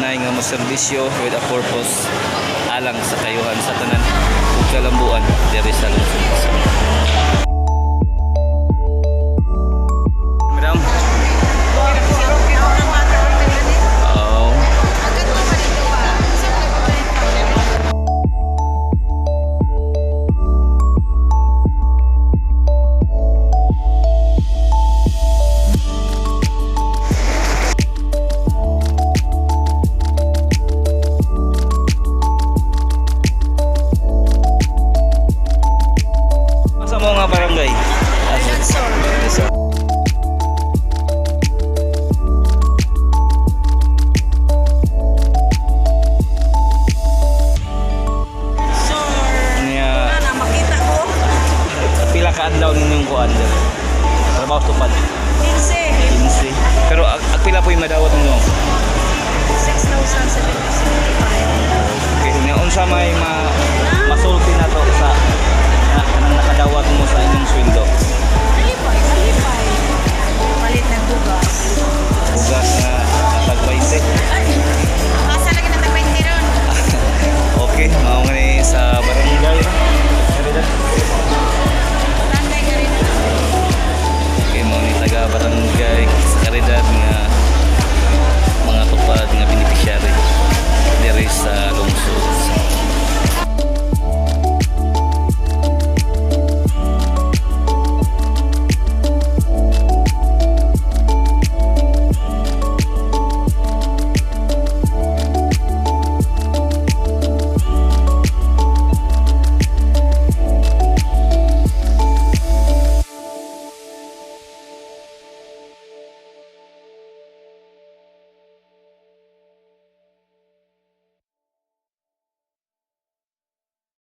hinay nga moserbisyo with a purpose alang sa kayuhan sa tanan ug kalambuan diri sa lungsod sa Madam. Oo. Sa mga barangay? Yes, sir. Nya, Na makita ko. Pila ka adlaw ninyong kuan diri? Trabaho tupad? 15. 15. Pero ag pila po yung madawat ninyo? 6,775. Okay, nya unsa may masulti na to sa na, kanang nakadawat mo sa inyong sweldo? Alipay, alipay. Palit ng bugas. Bugas.